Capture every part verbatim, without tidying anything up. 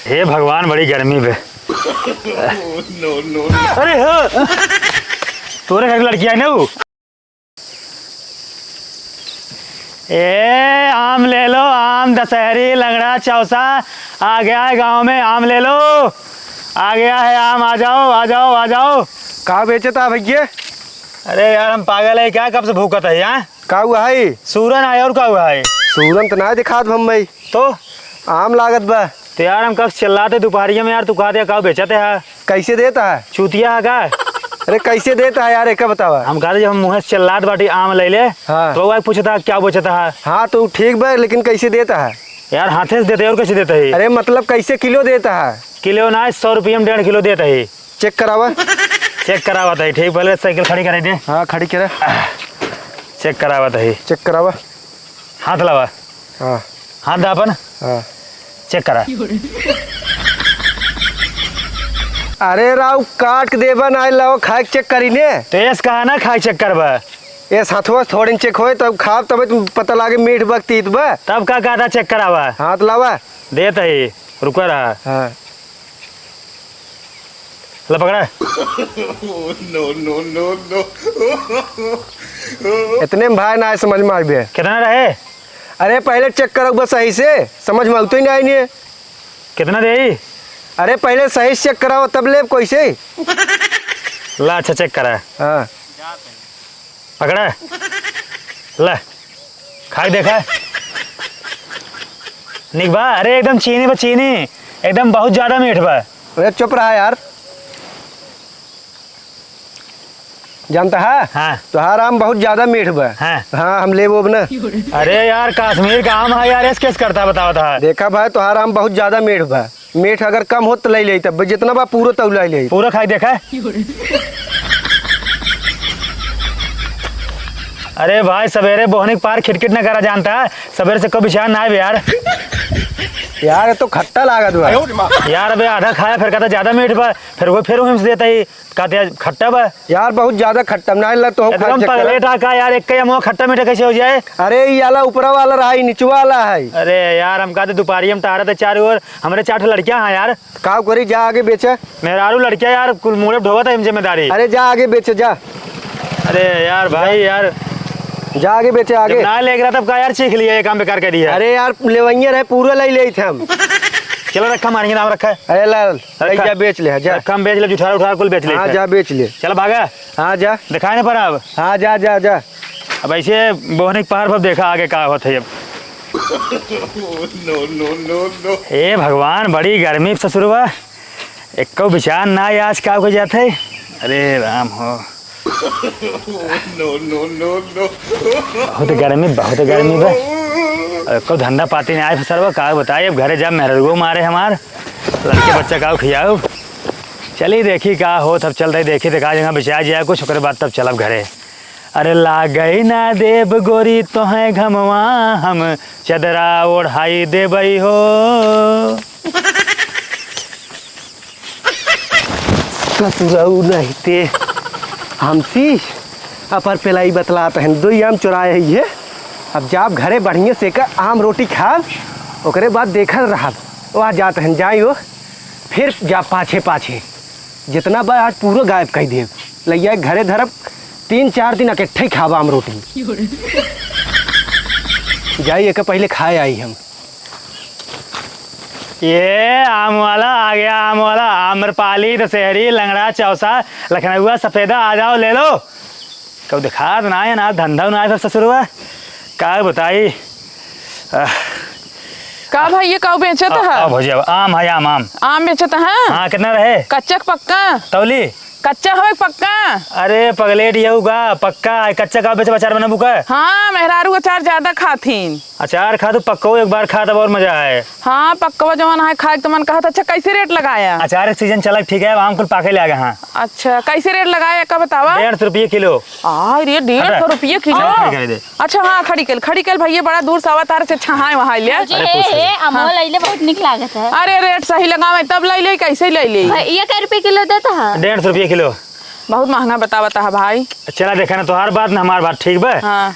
हे भगवान, बड़ी गर्मी बे। अरे हो, तोरे घर की लड़की आई ना वो? ए, आम ले लो, आम, दशहरी, लंगड़ा, चौसा आ गया है गांव में, आम ले लो, आ गया है आम, आ जाओ, आ जाओ, आ जाओ। का बेचत है भैया? अरे यार, हम पागल है क्या? कब से भूखत है यहाँ? का हुआ है? सूरन है, और का हुआ है? सूरन तो ना दिखात भम्मई। तो? आम लागत बा। तो यार, हम कब से चिल्लाते दोपहरिया में यार, तू कहते का बेचते है? कैसे देता है? चूतिया है का? अरे, कैसे देता है यार, एका बतावा। हम कहते जब हम मुँह से चिल्लात बाटी आम ले ले, हाँ। तो वो पूछता क्या बेचता है? हाँ, तो ठीक बा, लेकिन कैसे देता है? यार, हाथे से देते और कैसे देते है? अरे, मतलब कैसे किलो देता है? किलो ना, सौ रुपये में डेढ़ किलो देते है। चेक करावा। चेक करावत है, ठीक, पहले साइकिल खड़ी करे दे। हाँ, खड़ी करे। चेक करावत है। चेक करावा। हाथ लावा। हाँ। हाथ दा अपन। हाँ। चेक करा। अरे राव, काट के देबा ना, लाओ, खाए के चेक करी ने। तो एस कहा ना खाए चेक करबा। एस हथवा से थोड़िन चेक होए, तब खाब, तब तुम पता लागे मीठ बा कि तीत बा। तब का कहता चेक करावा? हाथ लावा। देत ही, रुका रहा। हाँ। ला पकड़ा। No, no, no, no। इतने में भाई ना आए समझ में आइबे। कितना रहे? अरे पहले चेक करो बस सही से, समझ में आउते ही ना आई नहीं। कितना दे? अरे पहले सही से चेक कराओ तब ले कोई से। ला अच्छा चेक करा। हाँ। पकड़ा। ला। खाई देखा। निक बा? अरे एकदम चीनी बा, चीनी। एकदम बहुत ज्यादा मीठ बा। अरे चुप रहा यार। जानता है? हाँ। तोहार आम बहुत ज्यादा मीठ बा। हाँ। हाँ, हम लेबो अब ना। अरे यार, कश्मीर का आम है यार, एस केस करता बतावा था। देखा भाई, तोहार आम बहुत ज्यादा मीठ बा। मीठ अगर कम होत त लइ लेई, तब जितना बा पूरा तौला लइ लेई। पूरा खाई देखा। अरे भाई, सवेरे बोहनी के पार खिटखिट न करा जानता है, सवेरे से कोई विचार ना आए यार। यार, ये तो खट्टा लागत बा। यार, अबे आधा खाया, फिर कहता ज्यादा मीठ बा, फिर वो फिर वहीं से देता ही, कहते आज खट्टा बा। यार, बहुत ज्यादा खट्टा, ना ला तो हम एकदम खा चक्कर। पगलेट आ का यार, एक कई मुँह खट्टा मीठा कैसे हो जाए? अरे, ये वाला ऊपरा वाला रहा, ये निचवा वाला है। अरे यार, हम कहते दोपहरी हम टहरत है चारों ओर, हमरे चार ठो लड़कियां हैं यार। का करी, जा आगे बेचे। मेहरारू लड़कियां यार, कुल मूड़े ढोवत है हम जिम्मेदारी। अरे जा आगे बेचे, जा। अरे यार भाई यार। जा आगे बेचे, आगे। जब ना लेके रहा तब का यार चीख लिया, ये काम बेकार कर दिया। अरे यार, लेवइया रहे, पूरा लइ लेइत हम। चलो रखा, मारेंगे नाम रखा है। अरे ला, लइ रखा। जा बेच ले, जा। रखा, हम बेच ले, जुठार उठार कुल बेच ले हाँ, इधर। जा बेच ले। चल भागा। हाँ, जा। दिखाई ना पड़ा अब। हाँ, जा, जा, जा। अब ऐसे बोहनी के पहाड़ पर देखा आगे का होत है अब। No, no, no, no। हे भगवान, बड़ी गर्मी ससुरवा, एको विचार ना आए आज का हो जात है। अरे राम हो। No, no, no, no। बहुत गर्मी, बहुत गर्मी बा। और एको धंधा पाती ना आए ससुरवा, का बताई, अब घरे जा मेहररुओ मारे हमार, लड़के बच्चा का खियाओ। चली देखी का होत, अब चल रही देखी, देखा जगह बिछा जाए कुछ, ओकरे बाद तब चलब घरे। अरे लागई ना देब गोरी तोहे घमवा, हम चदरा ओढ़ाई देबई हो। ससुरऊ नहीं ते हमसी अपर पेलाई बतलात हन, दो आम चुराए है ये। अब जाब घरे बढ़िया से का आम रोटी खाब, ओकरे बाद देखल रहब। वह जात हन, जाई वो, फिर जा पाछे पाछे। जितना बा आज पूरा गायब कइ देब। लइया घरे धरब, तीन चार दिन अकेठे ही खाबा आम रोटी। जाई, एके पहिले खाए आई हम। ये आम वाला आ गया, आम वाला। आम्रपाली, दशहरी, लंगड़ा, चौसा, लखनऊआ, सफेदा, आ जाओ, ले लो। कब दिखात ना है, ना धंधा ना है, सब ससुरवा। का बताई? आह। का भाई, ये काऊ बेचत आ, है? आ भौजी, अब आम है, आम, आम। आम बेचत है? हाँ, कितना रहे? कच्चा के पक्का? तौली? कच्चा हवे पक्का? अरे पगलेट, यहू का पक्का है, कच्चा का बेच अचार बनाबू का? हाँ, मेहरारू अचार ज्यादा खाथिन। अचार खा तू पक्को, एक बार खा तब और मजा आए। हाँ, पक्कवा जवन है खाए के तो मन कहत। अच्छा, कैसे रेट लगाया? अचार के सीजन चलत ठीक है, अब आम कुल पाके ले आ गए। हाँ। अच्छा, कैसे रेट लगाया, का बतावा? डेढ़ सौ रुपये किलो। आ रे, डेढ़ सौ रुपये किलो? खड़ी करे दे। अच्छा, हाँ, खड़ी कइल, खड़ी कइल भैया, बड़ा दूर से आवा तारे से छहाए वहाए ले। भौजी, अरे, पूछ हे, ले। हे, अमवा हाँ। लइले बहुत निक लागत है। अरे, रेट सही लगावे, तब लइ ले, कैसे लइ ले? भैया, कै रुपये किलो देता है? डेढ़ सौ रुपये किलो। बहुत महंगा बतावता है भाई। चला, देखा ना, तोहार बात ना हमार बात, ठीक बा? हाँ।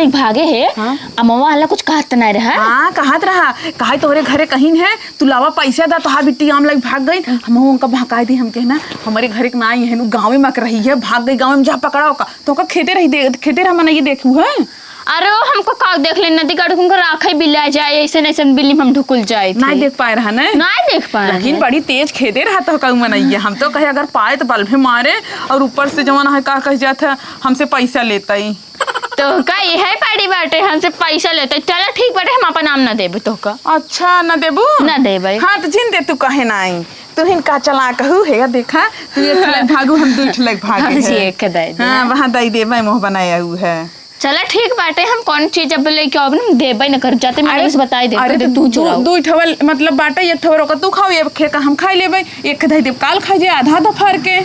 लेके भागे है, हाँ। अमवा वाला कुछ कहत नाहीं रहा। हाँ, कहत रहा, कहा तोहरे घरे कहीं है, तू लावा पैसा दा, तोहार बिट्टी आम लेके भाग गई। हम उनका भकाई दी, हम कहना, "हमरे घरे के ना आई है, उ गाँवे में के रही है, भाग गई गाँवे में, जा पकड़ा ओका।" तो ओका खेते रही दे, खेते रहा मनई देखू है। अरे ओ, हमको का देख ले, नदी काट उनको राखे बिला जाए, ऐसे नहीं, ऐसे बिल्ली में हम ढुकुल जाए थे। नहीं देख पाए रहा ना? नहीं देख पाए लेकिन रहे। बड़ी तेज खेदे रहा तो का मनैया। हम तो कहे अगर पाए तो बल्बे मारे और ऊपर से जवन है का कह जात है, हमसे पैसा लेता ही। तो का ये है पाड़ी बाटे, हमसे पैसा लेता ही। चला ठीक बाटे, हम आपन नाम ना देबे तो का। अच्छा, ना देबू? ना देबे। हाँ, तो जिन दे तू कहे नाई। तू हिन का चला कहू है, देखा, तू एक ठलक भागू, हम दू ठलक भागे हाँ जी, है। एक दे दे। हाँ, वहाँ दई देबे, मुँह बनाया हु है। चला ठीक बाटे, हम कौन चीज अब लेके आवे ना, देबे न कर, जाते मैं अरे, नहीं बताई दे, अरे, तो तो तू दू, चुराओ। दू ठवल, मतलब, बाटे, एक ठवर ओकर तू खाओ, एक खेका हम खाई लेबे, एक धई देब काल खाई जे, आधा आधा फार के।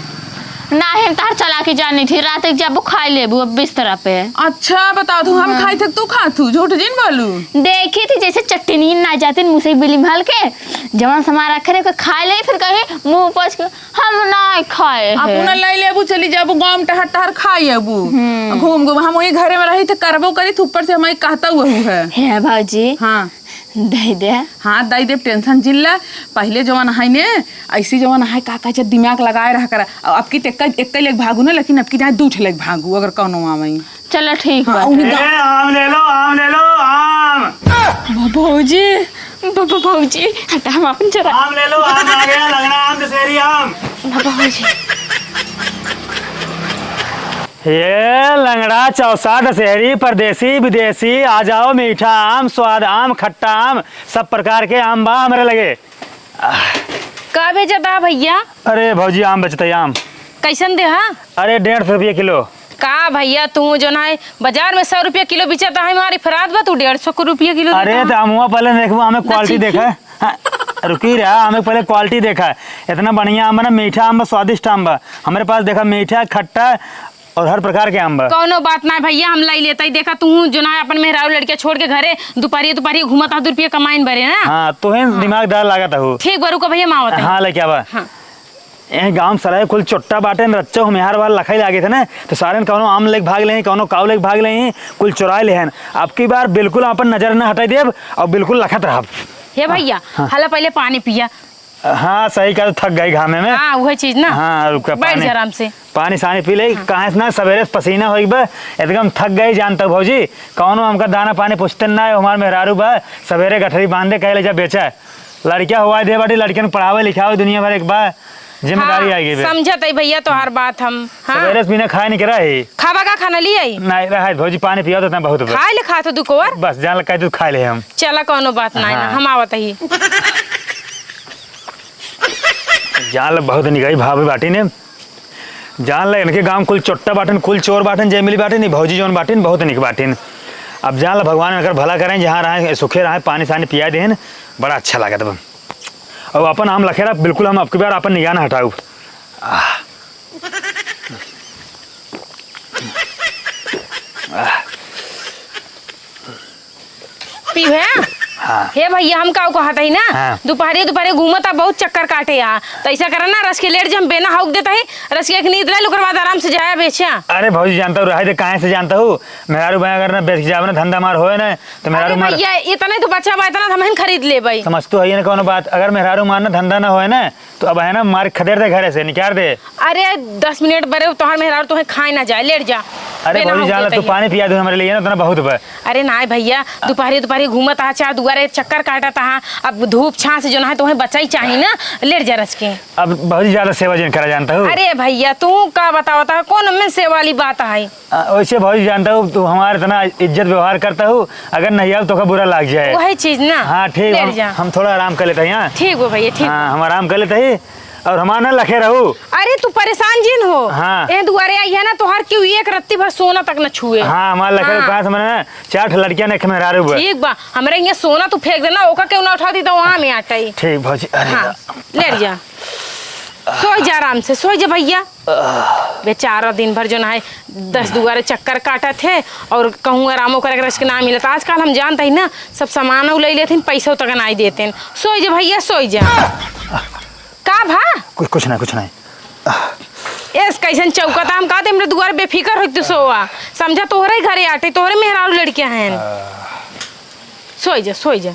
नाही, हम तहर चालाकी जानी थी, रात के जाबू खाई लेबू अब बिस्तरा पे। अच्छा, बताओ तू, हम हाँ। खाई थे, तू खा थू, झूठ जिन बोलू। देखी थी जैसे चटनी ना जाती मुँह से बिली महल के, जवन सामान रखे रहे, खाई ले, फिर कही मुँह पोछ के, "हम ना खाए हैं।" अपना ले लेबू, चली जाबू गाँव में टहर टहर खाई अबू। हम्म। घूम घूम, हम वही घरे में रही थे, करबो करी थे, ऊपर से हमारी कहता हुआ है। हे भौजी। हाँ। दे दे। हाँ, दे दे, tension जिन ला। पहले जवन है ने, ऐसी जवन है, का कहै छै, दिमाग लगाए रहा करा। अब की ते एक्कै, एक्कै लेके भागू ना, लेकिन अब की जाए दू ठे लेके भागू, अगर कौनो आवे। चलो, ठीक हाँ, बात उन्हीं है। गा- ए, आम ले लो, आम ले लो, आम। भ-, भौजी, भ-, भ-, भौजी, हटा, हम अपन जरा आम ले लो, आम आ गया, लंगड़ा आम, दशहरी आम। भ-, भौजी। ये लंगड़ा, चौसा, दशहरी, परदेसी, विदेशी, आ जाओ, मीठा आम, स्वाद आम, खट्टा आम, सब प्रकार के आम बा हमरे लगे। का बेचत ह भैया? अरे भौजी, आम बेचत है, आम। कैसन देहा? अरे, डेढ़ सौ रुपया किलो। का भैया, तू जौन है बाजार में सौ रुपया किलो बेचत है, हमारी फरात बा, तू डेढ़ सौ रुपया किलो अरे, देता तो है। अमुआ पहले देखबो, आमे quality देखा। हाँ, रुकी रहा, हमें पहले quality देखा। इतना बढ़िया आम बा ना, मीठा आम बा, स्वादिष्ट आम बा। हमरे पास देखा, मीठा, खट्टा, और हर प्रकार के आम बा। कौनो बात ना भैया, हम लाई लेता ही। देखा तू जौन है अपन मेहरारू लड़किया छोड़ के घरे दुपहरिया दुपहरिया घूमत ह, दू रुपया कमाइन बरे ना। हाँ, तोहे हाँ। दिमागदार लागत हो। ठीक बा, रुका भैया, हम आवत है। हाँ, लेके आवा। हाँ। ए गांव सराय कुल चोट्टा बाटे न, रच्चो हम यार बार लखाई लागे थे ना, तो सारे न कौनो आम लेके भाग ले, कौनो काऊ लेके भाग ले, कुल चुराए ले हन। अब की बार बिल्कुल अपन नजर न हटाई देब और बिल्कुल लखत रहब। हे भैया, हाँ। हला पहले पानी पिया। हाँ, सही कहा, थक गई घामे में। हाँ, वही चीज ना। हाँ, रुका, बैठ पानी, जा आराम से। पानी सानी पी ले, हाँ। काहे से ना सवेरे से पसीना होई बा, एकदम थक गई जानता हूँ भौजी। कौनो हमका दाना पानी पूछते ना है, हमार मेहरारू बा, सवेरे गठरी बांधे कहे ले जा बेचा। लड़किया हुआ दे बाटी, लड़कियन के पढ़ावे लिखावे दुनिया भर एक बा, जिम्मेदारी हाँ, आएगी बे। समझत है भैया तोहार बात हम, हाँ। सवेरे से बिना खाए नहीं करा है। खावा का खाना लिए आई? नहीं रहा है भौजी, पानी पिया तो इतना बहुत बा। खाए ले खा तो दू कोर। बस जान लगा तू खा ले हम। चला कौनो बात नहीं ना, हाँ। हम आवत ही। जान ले बहुत निगाही भाभी बाटी ने। जान ले, इनके गांव कुल चोट्टा बाटिन, कुल चोर बाटिन, जे मिली बाटिन, ई भौजी जौन बाटिन, बहुत निक बाटिन। अब जान ले, भगवान इनकर भला करें, जहाँ रहें, सुखे रहें, पानी सानी पिया देहन, बड़ा अच्छा लागत बा। अब अपन आम लखेरा, बिल्कुल हम अबकी बार अपन निगाह न हटाऊ। आह। आह। पीहू है? हाँ। हे भैया, हम का कहत हई ना, हाँ। दुपहरे दुपहरे घूमत आ, बहुत चक्कर काटे आ, तो ऐसा करा ना, रस के लेट जम बेना हौक देता है, रस के एक नींद ले, ओकर बाद आराम से जाया बेचा। अरे भौजी, जानता हूँ, रहे दे, काहे से जानता हूँ, मेहरारू भैया अगर ना बेच के जावे ना, धंधा मार होए ना, तो मेहरारू अरे मार भैया, इतना ही तो बचा बा, इतना तो हम खरीद ले भाई। समझ तो है ये ना कौनो बात, अगर मेहरारू मार ना धंधा ना होए ना, तो अब है ना, मार खदेड़ दे घरे से, निकाल दे। अरे, दस मिनट बरे तोहार मेहरारू तोहे खाए ना जाए, लेट जा। अरे बेना भौजी, हौक जान ला, देता तू ही। पानी पिया दे हमरे लिए ना, उतना बहुत बा। अरे नाय भैया, दुपहरे दुपहरे घूमत आ, चार दुआरे चक्कर काटत आ, अब धूप छाँह से जो ना है, तोहे बचाई चाही ना, लेट जा रच के। अब भौजी, ज्यादा सेवा जिन करा जानता हूँ। अरे भैया, तू का बतावता है, कौन में सेवा वाली बात है? आ, वैसे भौजी जानता हूँ, तू हमारे इतना इज्जत व्यवहार करता हूँ, अगर नहीं आओ तो का बुरा लग जाए। वही चीज ना। हाँ, ठीक, लेट हम, जा। हम थोड़ा आराम कर लेते हैं यहाँ। ठीक हो भैया, ठीक। हाँ, हम आराम कर लेते हैं। और हमार ना लखे रहू। अरे तू परेशान जिन हो। हाँ। ए दुआरे आई है ना, तोहार केहू एक रत्ती भर सोना तक न छुए। हाँ, हमार लखे हाँ। कहाँ से मने ना, चार ठे लड़कियाँ ने एक मेहरारू बा। ठीक बा, हमरे यहाँ सोना तू फेंक देना, ओका केहू ना उठा दी तो वहाँ में आटा ही। ठीक भौजी, अरे हाँ, रा- लेट जा। सोई जा आराम से, सोई जा भैया। बेचारा दिन भर जो ना है, दस दुआरे चक्कर काटत है और कहूँ आरामो करे के रस के ना मिलत। आजकल हम जानते ही ना, सब सामान ले लेते हैं, पैसा तक ना देते हैं। सोई जा भैया, सोई जा। का भा? कुछ, कुछ नहीं, कुछ नहीं। एस कैसन चौकत, हम कहते हमरे दुआर बेफिकर होई तू सोवा। समझा तोहरे ही घरे आटे, तोहरे मेहरारू लड़के हैं। सोई जा, सोई जा।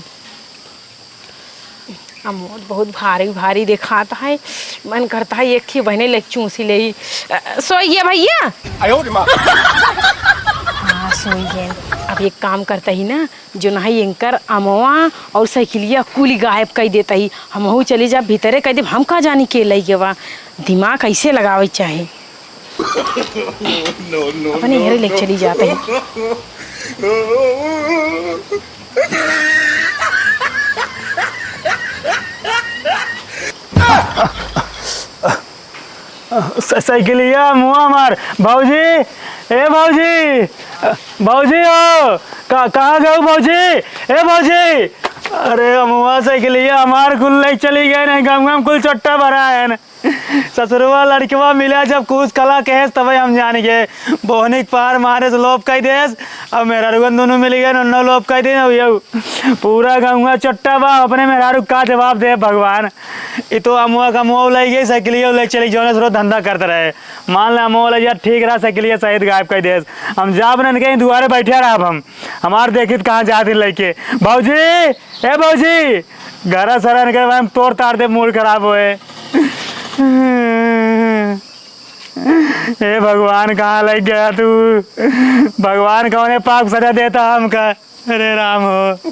अमोट बहुत भारी भारी देखात है, मन करता है एक ही बहने ले चूसी ले। अ, सोई गया भैया? आयो रे माँ। हाँ, सोई गए। अब एक काम करता ही ना, जो नहीं इनकर अमवा और साइकिलिया कुली गायब कर देता ही, हमहू चली जा भीतरे, कह देब हम का जानी के लई गवा। दिमाग ऐसे लगावे चाही। अपने हेरे ले चली जाते हैं। स-, साइकिलिया मुआ मार। भौजी, ए भौजी, भौजी हो, का-, कहाँ गऊ भौजी? ए भौजी, अरे अमुआ, साइकिलिया हमार कुल लइ चली गए, नहीं गमगम कुल चोट्टा भरा है न। ससुरवा लड़कवा मिला जब कुछ कला कहेस, तबे हम जान गए। बोहनी के पार मारे से लोप कइ देस। अब मेहरारुअन दोनों मिल गए, नन्नो लोप कइ दे। अब यऊ पूरा गौवा चोट्टा बा, अपने मेहरारू का जवाब दे भगवान। ई तो अमुआ का मुआ लइ गई, साइकिलिया लइ चली, जौने से रोज धंधा करत रहे। मान ले अमुआ लइ जा, ठीक रहा, साइकिलिया सहित गायब कइ देस। हम जाब न इनके ही दुआरे बैठे रहब हम। हमार देखित कहाँ जात ही लइके। भौजी, ए भौजी, घरा सरा इनके भाई हम तोड़ तार दे, मूड खराब होए। ए भगवान, कहाँ लइ गया तू? भगवान कौने पाप सजा देता हमका? अरे राम हो।